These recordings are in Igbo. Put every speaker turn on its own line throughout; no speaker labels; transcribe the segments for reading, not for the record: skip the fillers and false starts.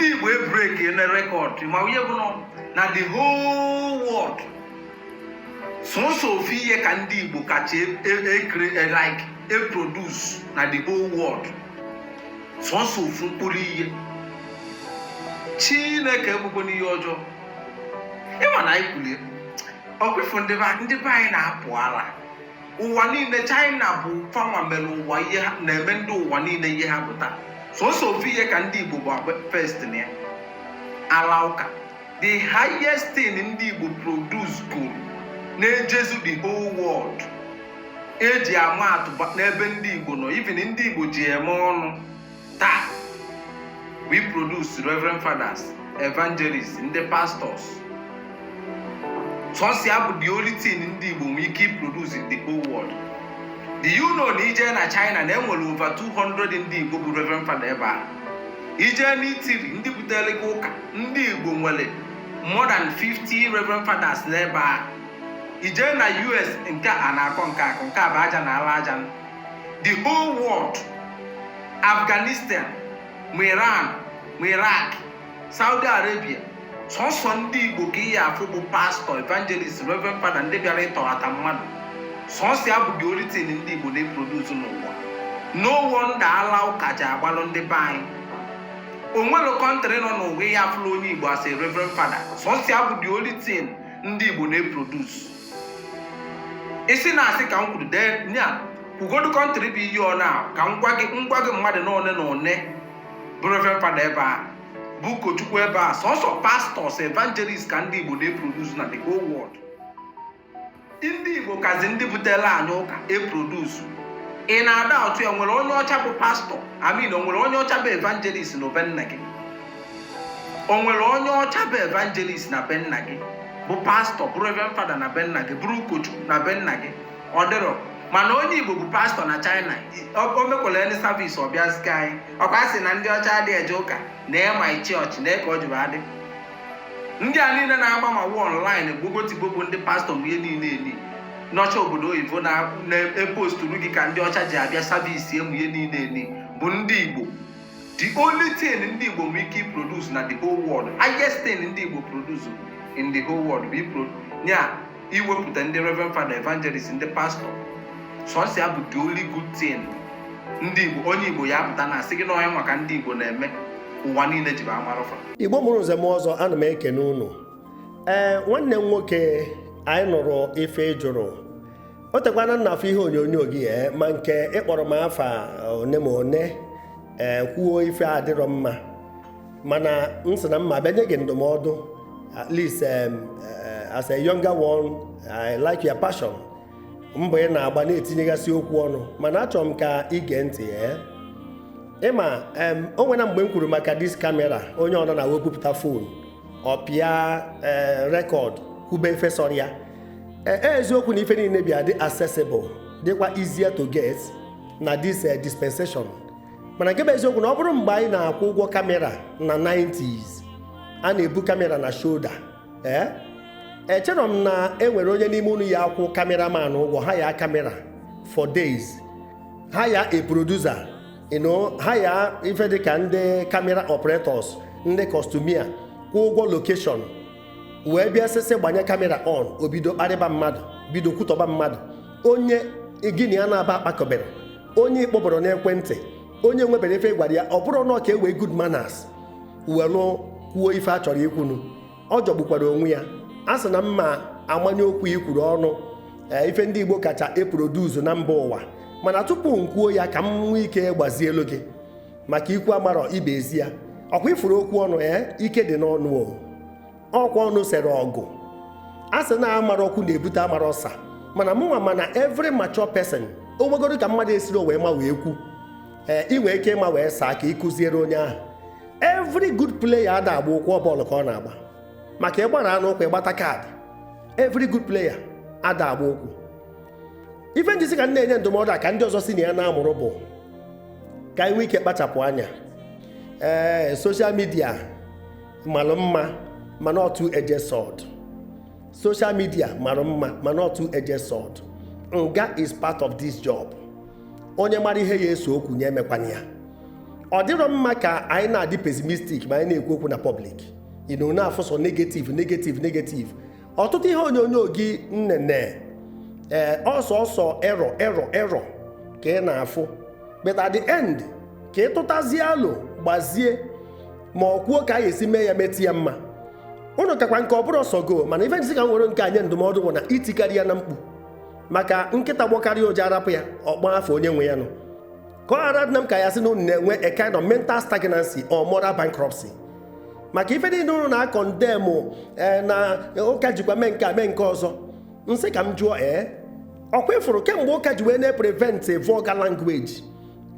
Ndị Igbo ebreak na record ma ihe bụ nọ na the whole world. Sọsọ ofu ihe ka ndị Igbo kacha ekre, like eproduce na the whole world, sọsọ ofu mkpụrụ ihe. Chineke egbukwe n'ihe ọjọọ. Ịma na anyị kwulie ọkwifu, ndị be anyị na-apụ ala ụwa niile. China bụ fanwa mere ụwa ihe ha na-eme, ndị ụwa niile ihe ha pụta. Sọsọ ofu ihe ka ndị Igbo bụ first na ya, ala ụka. The highest thing ndị Igbo produce goro na-ejezu the whole world, eji ama atụ n'ebe ndị Igbo nọ, even ndị Igbo ji eme ọnụ taa, we produce reverend fathers, evangelists, ndị pastors. Sọsọ ya bụ the only thing ndị Igbo nwee ike produce in the whole world. Do you know na ije na China na enwere over 200 ndị Igbo bụ reverend father ebe a? Ije n'Italy, ndị butere gị ụka, ndị Igbo nwere more than 50 reverend fathers n'ebe a. Ije na US, nke a na-akọ nke akụ, nke a bụ aja na ala aja. The whole world, Afghanistan ma Iran ma Iraq, Saudi Arabia, sọsọ ndị Igbo ka ihe afụ bụ pastor, evangelist, reverend father, ndị bịara ịtọghata mmadụ. Sọsọ ya bụ the only thing ndị Igbo na-eproduce n'ụwa. No wonder ala ụka ji agbalụ ndị be anyị. Onwere country nọ n'ụwa ihe afụla onye Igbo as a reverend father. Sọsọ ya bụ the only thing ndị Igbo na-eproduce. Isi na-asị ka m kwuru dee nya, kwugodu country bụ ihe ọ na ka m gwa gị, ngwa gị, mmadụ na one na one bụ reverend father ebe a, bụ ụkọchukwu ebe a. Sọsọ pastors, evangelists ka ndị Igbo na-eproduce na the whole world. Ndị Igbo kazi ndị butere anyị ụka eproduce. Ị na-ada otu ya nwere onye ọcha bụ pastor, amin, o nwere onye ọcha bụ evangelist na be nna gị? O nwere onye ọcha bụ evangelist na be nna gị, bụ pastor, bụ reverend father na be nna gị, bụrụ ụkọchukwu na be nna gị? Ọ dịrọ. Mana onye Igbo bụ pastor na China, o mekwara ndị service ọ bịazika anyị. Ọkwa sị na ndị ọcha adịghị eje ụka na my chọọchị na ka ọ jụrụ adị. Ndị a niile na-agba ma wa online gbogotigbogbo, ndị pastor ma ihe niile eni n'ọcha obodo oyibo na-eposturu gị ka ndị ọcha ji abịa service emu ihe niile eni bụ ndị Igbo. The only thing ndị Igbo nwere ike produce na the whole world, highest thing ndị Igbo produce in the whole world, bụ ipro nya iwepụta ndị reverend father, evangelist, ndị pastor. Sọsọ ya bụ the only good thing ndị Igbo. Onye Igbo ya apụta na asị gị na onye maka ndị Igbo na-eme ụwa niile ji bụ amarụfa.
Igbo mụrụ nze m ọzọ, ana m ekene unu. Ee, nwanne m nwoke, anyị nụrụ ife ị jụrụ. O tekwana nna afọ ihe onyonyo gị, ee, ma nke ịkpọrọ m afa one ma one, ee, kwuo ife adịrọ mma, mana m sị na mma bịa nye gị ndụmọdụ. At least as a younger one, I like your passion, mbọ ị na-agba na-etinyegasị okwu ọnụ, mana achọrọ m ka ị gee ntị. Ee, ịma o nwere mgbe m kwuru maka this camera, onye ọnọ na wepụta phone, ọ pịa record, kwube ife sọrọ ya. Ee, eziokwu na ife niile bịa dị accessible, dịkwa easier to get na this dispensation, mana nke bụ eziokwu na ọ bụrụ mgbe anyị na-akwụ ụgwọ camera na 90s, a na-ebu camera na shoulder. Ee, echere m na e nwere onye n'ime unu ya akwụ cameraman ụgwọ ha ya camera for days, ha ya a producer, ha ya ife dịka ndị camera operators, ndị costumier, kwụ ụgwọ location, wee bịa sịsị gbanye camera on, o bido kparịba mmadụ, bido kwutọba mmadụ, onye gịnị ya na-aba akpakọbere, onye ịkpọbọrọ n'ekwentị, onye nwebere ife gwara ya. Ọ bụrụ na ọ ka e wee good manners welụ kwuo ife a chọrọ ikwunu, ọ jọgbukwara onwe ya. A sị na mma amanye okwu ikwuru ọnụ. Ee, ife ndị Igbo kacha eproduce na mba ụwa, mana tupu m kwuo ya, ka m nwee ike gbazielu gị maka ikwu amarọ ibe ezi ya. Ọkwa ifuru okwu ọnụ, ee, ike dị n'ọnụ o. Ọkwa ọnụ sere ọgụ. A sị na amara okwu na-ebute amara ọsa, mana mụnwa, mana every mature person, o nwegoro ka mmadụ esiri o wee ma wee kwu. Ee, ị nwee ike ịma wee saa ka ị kụziere onye ahụ. Every good player ada agba ụkwụ bọọlụ ka ọ na-agba, maka ịgbara anụ ụkwụ, ịgbata kaadị. Every good player ada agba ụkwụ. Ife njisi ka m na-enye ndụmọdụ a ka ndị ọzọ si na ya na-amụrụ bụ ka anyị nwee ike kpachapụ anya. Ee, social media mara mma, mana ọ two-edged sword. Social media mara mma, mana ọ two-edged sword. Nga is part of this job. Onye mara ihe ya eso okwu nye, emekwana ya. Ọ dịrọ mma ka anyị na-adị pessimistic ma anyị na-ekwu okwu na public, na-afụ sọ negative, negative, negative. Ọtụtụ ihe onyonyo gị nnene, ee, ọsọ ọsọ error, error, error ka ị na-afụ, but at the end ka ị tụtazie alụ gbazie ma ọ kwuo ka a ga-esi mee ya metụ ya mma. Ụnụ kakwa nke ọ bụrụ ọsọ go, mana ife njisi ka m were nke anyị ndụmọdụ bụ na itikarị ya na mkpu, maka nkịta gbọkarịa ụja arapụ ya ọkpọ afọ onye nwe ya nọ, ka ọ ghara dị na m ka ya sị na unu na-enwe a kind of mental stagnancy or moral bankruptcy, maka ife niile unu na-acondemn na ụka jikwa mee nke a, mee nke ọzọ. Nsị ka m jụọ, ee, ọkwa ịfụrụ kemgbe ụka ji wee na-prevent vulgar language,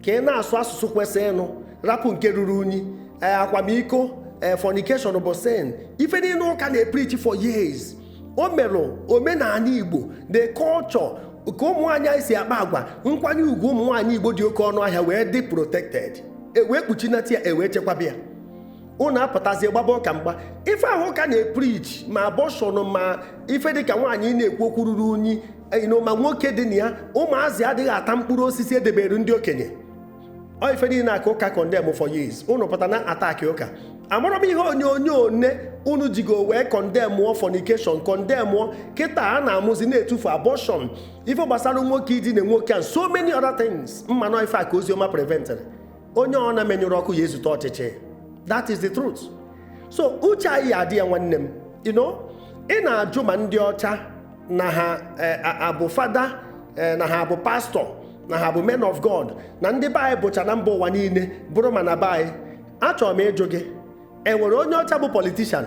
ka ị na-asụ asụsụ kwesịrị ịnụ, rapụ nke ruru unyi, ee, akwamiko, ee, fornication bụ sin, ife niile ụka na-epreach for years, o merụ omenala Igbo, the culture, ka ụmụ nwaanyị anyị si akpa agwa, nkwanye ugwu ụmụ nwaanyị Igbo dị oke ọnụ ahịa wee dị protected, e wee kpuchinata ya, e wee chekwaba ya. Unu apụtazie gbaba ụka mgba. Ife ahụ ụka na-epreach, ma abortion, ma ife dịka nwaanyị na-ekwu okwu ruru unyi, ma nwoke dị na ya, ụmụazị adịghị ata mkpụrụ osisi edebere ndị okenye, ọ ife niile aka ụka condemn for years, unu pụta na attack ụka. Amara m ihe onyonyo one unu jigo wee condemnụọ fornication, condemnụọ kịta a na-amụzi na-etufu abortion, ife gbasara nwoke idina nwoke and so many other things. Mmanụ ife a ka oziọma preventịrị. Onye ọ na-menyụrụ ọkụ ya ezute ọchịchị. That is the truth. So uche anyị adị ya, nwanne m. Ị na-ajụ ma ndị ọcha na ha abụ fada, na ha bụ pastọ, na ha bụ men of God, na ndị be anyị bụcha na mba ụwa niile bụrụ, ma na be anyị. Achọrọ m ịjụ gị, enwere onye ọcha bụ politician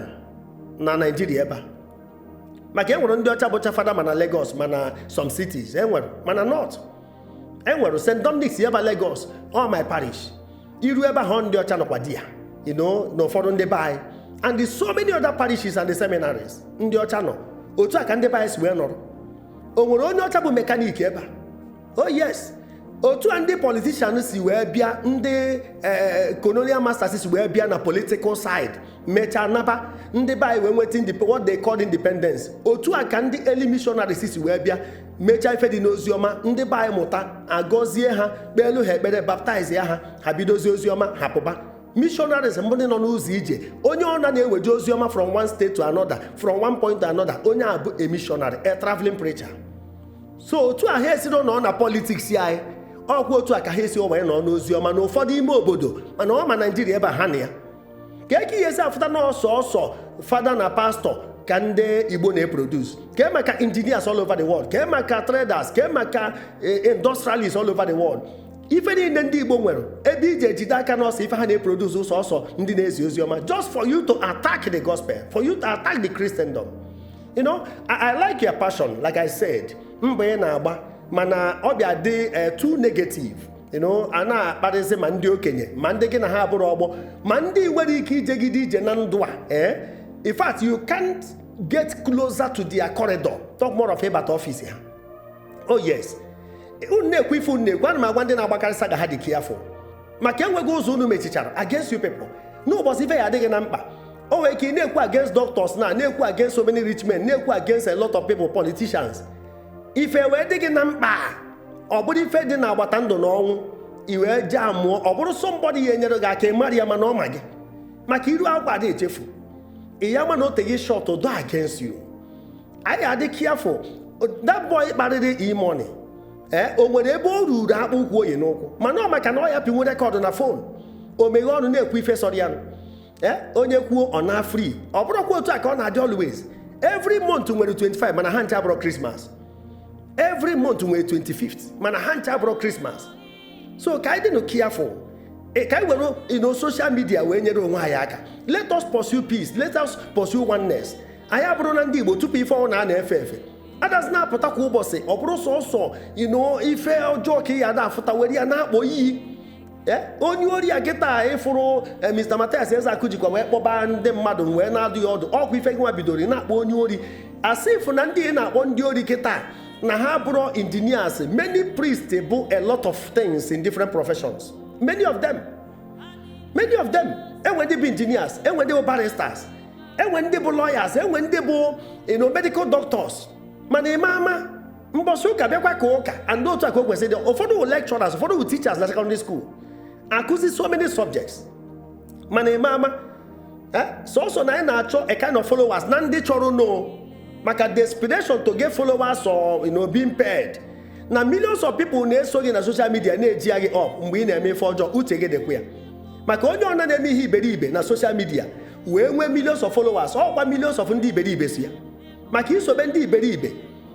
na Naijiria ebe a? Maka enwere ndị ọcha bụcha fada ma na Lagos, ma na some cities enwere, mana north enwere St. Dominic's ebe Lagos, all my parish, iru ebe ahụ ndị ọcha nọkwa di ya, na ụfọdụ ndị be anyị, and the so many other parishes and the seminaries ndị ọcha nọ. Otu a ka ndị be anyị si wee nọrọ. O nwere onye ọcha bụ mechanic ebe a? Oh yes. Otu a ndị politician si wee bịa, ndị colonial masters si wee bịa na political side, mechaa naba, ndị be anyị wee nweta what they call independence, otu a ka ndị early missionaries si wee bịa, mechaa ife dị n'ozi ọma, ndị be anyị mụta, agọzie ha, kpeelu ha ekpere, baptize ya ha, ha bidozie ozi ọma, ha pụba. Missionaries mbụ ndị nọ n'ụzọ ije, onye ọ na na-eweje ozi ọma from one state to another, from one point to another, onye a bụ a missionary, a traveling preacher. So otu a ha esiro nọ na politics anyị, ọkwa otu a ka ha esi wee nọ n'ozi ọma na ụfọdụ ime obodo, mana ọ ma Naijiria ebe a ha na ya ka eke ihe esi afụta na ọsọ ọsọ fada na pastọ ka ndị Igbo na-eproduce. Kee maka engineers all over the world? Kee maka traders? Kee maka industrialists all over the world? Ife niile ndị Igbo nwere ebe iji ejide aka n'ọsọ ife ha na-eproduce sọsọ ndị na-ezi ozi ọma, just for you to attack the gospel, for you to attack the Christendom. I like your passion, like I said, mbọ ị na-agba, mana ọ bịa dị too negative. A na-akparịsị ma ndị okenye, ma ndị gị na ha abụrụ ọgbọ, ma ndị nwere ike ijegide ije na ndụ a. In fact, you can't get closer to their corridor, talk more of ịbata ọfịs ha. Oh yes, unu na-ekwu ife unu na-ekwu. Ana m agwa ndị na-agbakarị saga ha dị careful, maka enweghị ụzọ unu mechichara against you people n'ụbọchị ife ya adịghị na mkpa. O nwere ike ị na-ekwu against doctors, na na-ekwu against so many rich men, na-ekwu against a lot of people, politicians. Ife wee dị gị na mkpa, ọ bụrụ ife dị n'agbata ndụ na ọnwụ, i wee jee amụọ, ọ bụrụ somebody ya enyere gị aka, ị mara ya, mana ọ ma gị maka iru akwa adị echefu ị ya, ma na o teghị shot do against you. Anyị adị careful. That boy kparịrị E-Money, ee, o nwere ebe o ruru akpụ ụkwụ oyi n'ụkwụ, mana ọ maka na ọ ya pinwu record na phone, o meghe ọnụ na-ekwu ife sọrọ ya. Ee, onye kwuo ọ na free. Ọ bụrụkwa otu a ka ọ na-adị always. Every month nwere 25, mana ha ncha bụrụ Christmas. Every month nwere 25th, mana ha ncha bụrụ Christmas. So ka anyị dịnụ careful. Ka anyị were social media wee nyere onwe anyị aka. Let us pursue peace, let us pursue oneness. Anyị abụrụ na ndị Igbo tupu ife ọ na na-efe efe adazi na-apụta kwa ụbọchị, ọ bụrụ sọsọ ife ọjọọ ka ị ya na-afụta were ya na-akpọ iyi. Onye ori a kịta ịfụrụ, Mr. Mathias Ezeaku jikwa wee kpọba ndị mmadụ wee na-adụ ya ọdụ. Ọkwa ife gị nwa bidoro ị na-akpọ onye ori, asị ịfụ na ndị ị na-akpọ ndị ori kịta na ha bụrụ engineers, many priests bụ a lot of things in different professions, many of them, many of them. Enwe ndị bụ engineers, enwe ndị bụ barristers, enwe ndị bụ lawyers, enwe ndị bụ medical doctors, mana ịma ama mbọsị ụka bịakwa ka ụka and otu a ka o kwesịrị dị. Ụfọdụ bụ lecturers, ụfọdụ bụ teachers na secondary school. Akụzi so many subjects, mana eme ama sọsọ na anyị na-achọ a kind of followers na ndị chọrọ no maka desperation to get followers or being paid, na millions of people na-eso gị na social media, na-eji ya gị up mgbe ị na-eme ife ọjọọ. Uche gị dịkwa ya, maka onye ọna na-eme ihe iberibe na social media wee nwee millions of followers, ọkwa millions of ndị iberibe si ya, maka isobe ndị iberibe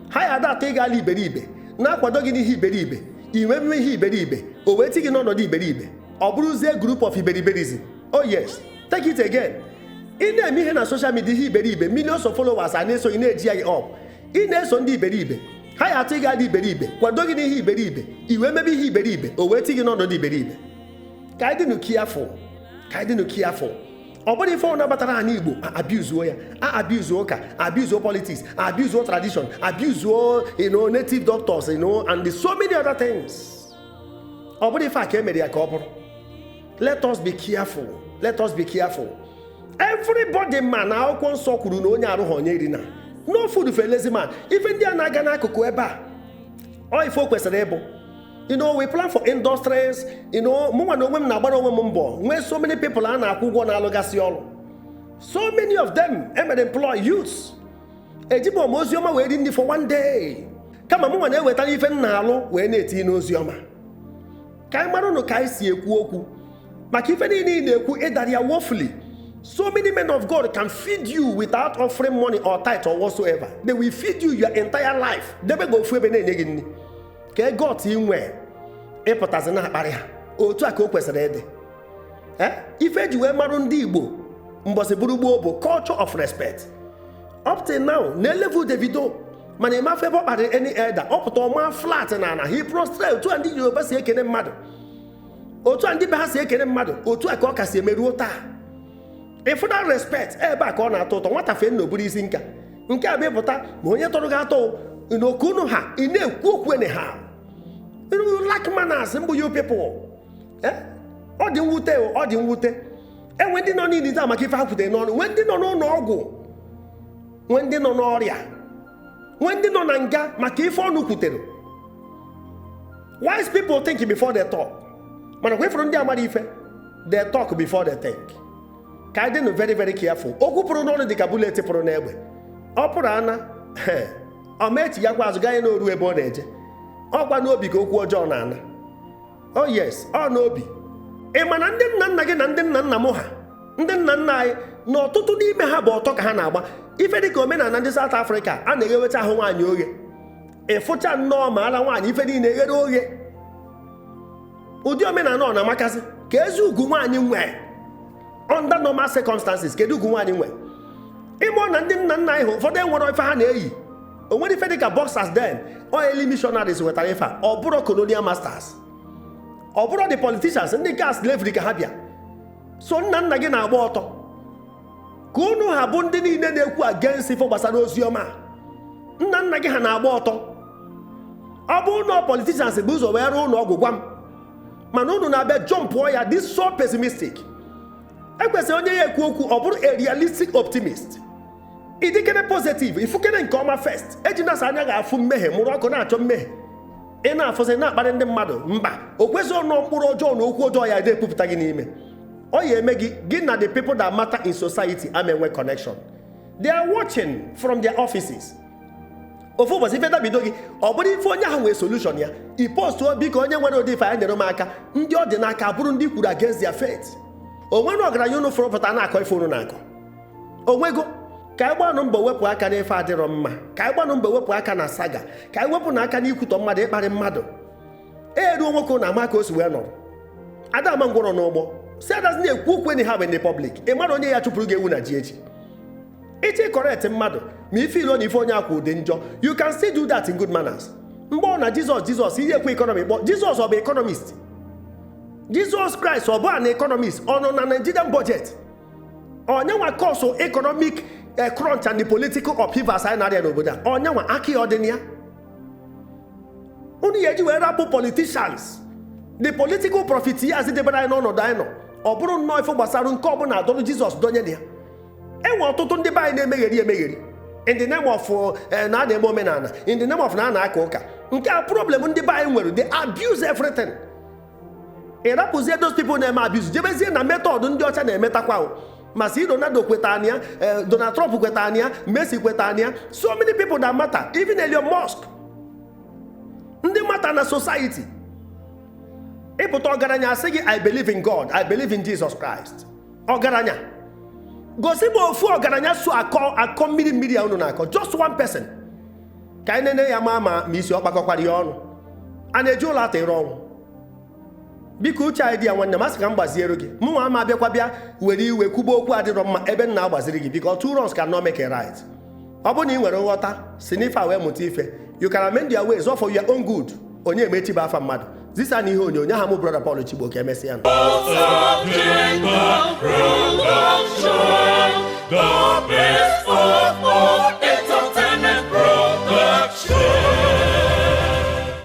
ha ya ada atọ ịgala iberibe na-akwado gị n'ihe iberibe, inwe mme ihe iberibe, o wee ti gị n'ọnọdụ iberibe, ọ bụrụzie group of iberiberism. Oh yes, take it again. Ị na-eme ihe na social media, ihe iberibe, millions of followers a na-eso gị, na-eji ya gị up. Ị na-eso ndị iberibe, ha ya atụ ịga dị iberibe, kwado gị n'ihe iberibe, i wee mebe ihe iberibe, o wee ti gị n'ọnọdụ iberibe. Ka anyị dịnụ careful, ka anyị dịnụ careful. Ọ bụrụ ife ọ nabatara anyị Igbo, abuzuo ya, a abuzuo ụka, abuzuo politics, abuzuo tradition, abuzuo native doctors and so many other things. Ọ bụrụ ife a ka e mere ya ka ọ bụrụ. Let us be careful, let us be careful. Everybody ma na Akwụkwọ Nsọ kwuru na onye arụghị onye iri na no food for a lazy man. Ife ndị a na-aga n'akụkụ ebe a, ọ ife o kwesịrị ịbụ. We plan for industries. Mụnwa na onwe m na-agbara onwe m mbọ, nwee so many people a na-akwụ ụgwọ na-alụgasị ọrụ. So many of them emere employ youths. Ejibọ m oziọma wee ri nri for one day, kama mụnwa na-ewetara ife m na-alụ wee na-etinye n'oziọma. Ka anyị mara ụnụ ka anyị si ekwu okwu, maka ife niile ị na-ekwu, ịdara ya woefully. So many men of God can feed you without offering money or tithe or whatsoever. They will feed you your entire life, debe gị ofu ebe na-enye gị nri. Ka ego ọtụ inwe ịpụtazi na-akparị ha otu a ka o kwesịrị ịdị. Ife eji wee marụ ndị Igbo mbọsị bụrụ gboo bụ culture of respect. Up till now na level Davido, mana ịmafe ebe ọ kparịrị any elder, ọ pụta ọma flat na ana, he prostrate. Otu a ndị Yoruba si ekene mmadụ, otu a ndị be ha si ekene mmadụ, otu a ka ọ ka si emeruo taa. Ịfụna respect ebe a ka ọ na-atọ ụtọ. Nwata fee na oburu isi nka nke a bụ ịpụta ma onye tọrọ gị atọ n'oku unu ha, ị na-ekwu okwu anyhow. You lack manners mbụ, you people. Ọ dị mwute o, ọ dị mwute. Enwe ndị nọ n'ili taa maka ife ha kwutere n'ọnụ, nwee ndị nọ n'ụlọ ọgwụ, nwee ndị nọ n'ọrịa, nwee ndị nọ na nga maka ife ọnụ kwutere. Wise people think before they talk, mana kwa ifuru ndị amara ife, they talk before they think. Ka anyị dịnụ very very careful. Okwu pụrụ n'ọnụ dị ka bullet pụrụ n'egbe. Ọ pụrụ ana, ọ ma echighakwa azụ gaa n'oru ebe ọ na-eje. Ọkwa n'obi ka okwu ọjọọ na-ana. Oh yes, ọ n'obi. Ị ma na ndị nna nna gị na ndị nna nna m ha, ndị nna nna anyị na ọtụtụ n'ime ha bụ ọtọ ka ha na-agba. Ife dịka omenala ndị South Africa a na-eghewecha ahụ nwaanyị oghe, ịfụcha nnọọ ma ara nwaanyị, ife niile eghere oghe. Ụdị omenala ọ na-amakasị ka ezi ugwu nwaanyị nwee. Under normal circumstances, kedu ugwu nwaanyị nwee? Ịmụ na ndị nna nna anyị ha, ụfọdụ enwere ife ha na-eyi. O nwere ife dịka boxers then. Early missionaries wetara ife a, ọ bụrụ colonial masters, ọ bụrụ the politicians ndị nke a slavery ka ha bịa. So nna nna gị na-agba ọtọ ka unu ha bụ ndị niile na-ekwu against ife gbasara ozi ọma. Nna nna gị ha na-agba ọtọ. Ọ bụrụ na politicians bụ ụzọ wee rụọ ụlọ ọgwụ, gwa m, mana unu na-abịa jumpụọ ya. This so pessimistic. Ekwesịrị onye ya ekwu okwu, ọ bụrụ a realistic optimist, ịdịkere positive, ifukere nke ọma first. Eji nasa anya ga-afụ mmehie, mụrụ ọkụ na-achọ mmehie, ị na-afụsị na-akparị ndị mmadụ. Mba, o kwesịghị. Ọnụ mkpụrụ ọjọọ na okwu ọjọọ ya na-epupụta gị n'ime, ọ ya eme gị, gị na the people that matter in society ama enwe connection. They are watching from their offices. Ofu ụbọchị ife dabido gị, ọ bụrụ ife onye ahụ nwee solution ya, i postuo, "Biko, onye nwere ụdị ife, anyị nyere m aka." Ndị ọ dị n'aka bụrụ ndị kwuru against their faith. O nwere ọgaranya unu fụrụ pụta na-akọ ife unu na-akọ onwego. Ka anyị gbanụ mbọ wepụ aka n'ife adịrọ mma. Ka anyị gbanụ mbọ wepụ aka na saga. Ka anyị wepụ n'aka n'ikwutọ mmadụ, ịkparị mmadụ. Eruo nwoke na ama ka o si wee nọrọ ada ama ngwọrọ n'ụgbọ si adazi na-ekwu okwu anyhow in the public. Ị mara onye ya chụpụrụ gị ewu na ji echi. Ịchị correct mmadụ ma ife ilo na ife onye akwa ụdị njọ, you can still do that in good manners. Mgbe ọ na Jizọs, Jizọs ihe ekwe economy kpọ Jizọs, ọ bụ economist? Jizọs Kraịst, ọ bụ an economist? Ọ nọ na Nigerian budget? Onyenwa cause economic crunch and the political upheavals anyị na-arịa n'obodo a? Onyenwa aka ya ọ dị na ya? Unu ya eji wee rapụ politicians, the political profiteers debere anyị n'ọnọdụ anyị nọ. Ọ bụrụ nnọọ ife gbasara nke ọbụla adọrọ Jizọs donye na ya. Enwe ọtụtụ ndị be anyị na-emegheri emegheri in the name of na a na-eme omenala, in the name of na a na-aka ụka. Nke a problem ndị be anyị nwere. They abuse everything. Ị rapụzie those people na-eme abuse, jebezie na method ndị ọcha na-emetakwa o. Ma si Ronaldo kwetara na ya, Donald Trump kwetara na ya, Messi kwetara na ya, so many people that matter, even Elon Musk, ndị matter na society. Ịpụta ọgaranya asị gị, "I believe in God, I believe in Jesus Christ." Ọgaranya, gosi m ofu ọgaranya so akọ akọ mmiri mmiri a unu na-akọ, just one person, ka anyị nene ya ma isi ọ kpakọkwara ya ọnụ. A na-eji ụlọ ata ịrụ ọnwụ. Biko, uche anyị dị ya. Nwanne m, asị ka m gbaziere gị. Mụ nwa ama abịakwa bịa were iwe kwuba okwu adịrọ mma ebe m na-agbaziri gị, because two wrongs cannot make a right. Ọ bụrụ na ị nwere nghọta si n'ife a wee mụta ife, you can amend your ways all for your own good. Onye emechi bụ afa mmadụ zisa na ihe onyonyo aha m, Brother Paul Chigbo. Ka emesịa.
Production, the best of all.